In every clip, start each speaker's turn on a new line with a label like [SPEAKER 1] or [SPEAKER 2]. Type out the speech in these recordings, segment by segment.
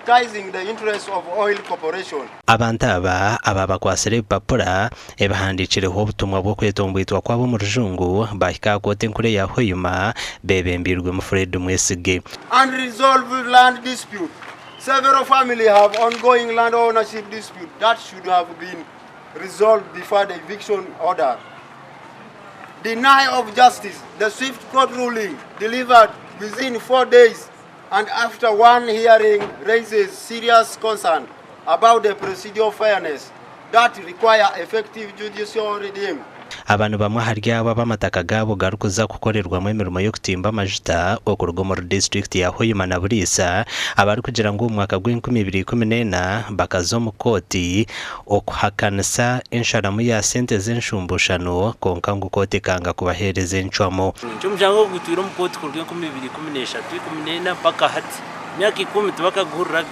[SPEAKER 1] Prioritizing the interests of oil corporation.
[SPEAKER 2] Abantu aba abaabakwatsire ebipapura ebihandiikireho obutumwa bw'okwetomboitwa kwabo omu rujungu baahika aha kooti enkuru eya Hoima beebembeirwemu Fred Mwesige.
[SPEAKER 1] Unresolved land dispute, Several family have ongoing land ownership dispute that should have been resolved before the eviction order. Denial of justice, The swift court ruling delivered within 4 days and after one hearing raises serious concern about the procedural fairness that require effective judicial regime.
[SPEAKER 2] Aba ni bamwe ahari abo abu amataka gaabo garikuza kukorerwamu emirimo y'okutimba amajuta okuruga omuri disiturikiti ya Hoima na Buliisa abarikugira ngu omu mwaka gw'enkumi ibiri ikumi n'ena bakaza omu kooti okuhakanisa ensharamu ya sente z'enshumbuushano kwonka ngu kooti ekanga kubaheereza encwamu.
[SPEAKER 3] Nikyo omushango ogu gutwire omu kooti kuruga 2013, 14 mpaka hati. Emyaka ikumi tibakaguhuriraga.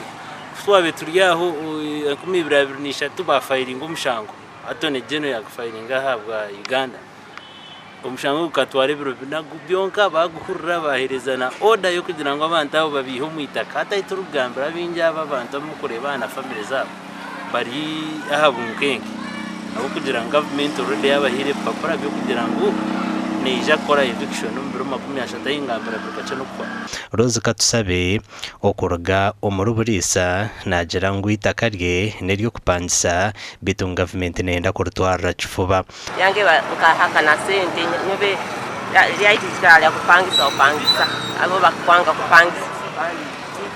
[SPEAKER 3] Ku twabaire turi aho 2023 baafayiringa omushango, Attorney General yaagufayiringa ahabwa Uganda. Omushango gukatwara ebiro bina byonka baaguhurira baaheereza na oda y'okugira ngu abantu abo babaihe omu itaka. Hati ahu turikugambira abaingi abo abantu abu murikureeba aha na famire zaabo bari aha bunkenke ahabw'okugira ngu gavumenti already yaabahaire ebipapura by'okugira ngu neija kukora eviction omu biro 30 ahu engambira biri kakye n'okuhwa.
[SPEAKER 2] Rose Katusabe okuruga omuri Buliisa naagira ngu eitaka rye n'ery'okupangisa beitu ngu gavumenti neyenda kuritwarira kifuba.
[SPEAKER 4] Yange nkahakana sente nyobe lyaitu lya kupangisa opangisa abo bakwanga kupangisa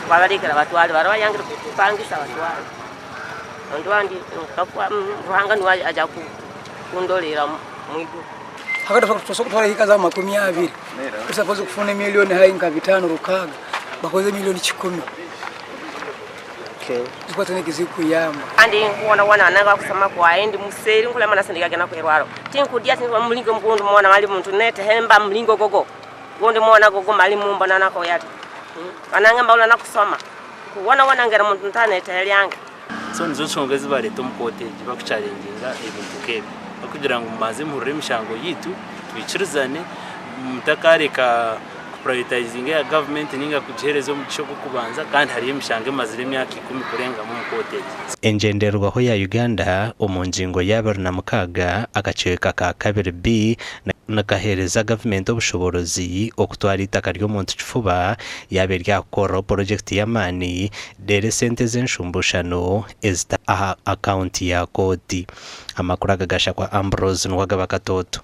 [SPEAKER 4] twabalekera batwale baraba bayangire kupangisa batwale ondiba Ruhanga niwe aja kundolera mwiguru.
[SPEAKER 5] Hakati tusobola kutwara heka za 20, tusapoze kufuna emilioni hai nka bitano rukaga bakoze milioni 100 zikwata nekizikuyamba.
[SPEAKER 4] Kandi nkuwona wona nanga kusoma kwaye ndi museri nkulema nase ndigagenda kwerwaro tinkudya mulingo mugundi mona mali muntu netehemba mulingo gogo gundi mona gogo mali mumbona nako yati banangamba ula nakusoma kuwona wona ngera muntu ntanetehelyanga.
[SPEAKER 3] So nizo nshonga ezi bareeta omu kooti egi bakuchallenginga ebintu nk'ebyo barikugira ngu mubanze muhurire emishango yaitu twikirizane mutakareka kuprioritizinga eya gavumenti ninga kugiheereza omugisha ogw'okubanza kandi hariyo emishango emazire emyaka ikumi kurengamu omu kooti egi.
[SPEAKER 2] Engyendererwaho ya Uganda omu ngingo ya 26 akacweka ka kabiri B nikaheereza gavumenti obushoboorozi okutwara eitaka ry'omuntu kifuba yaaba eri aha kukoreraho purojekiti y'amaani reero esente z'enshumbuushano ezita aha akawunti ya kooti. Amakuru aga gashakwa Ambrose Nuwagaba Katooto.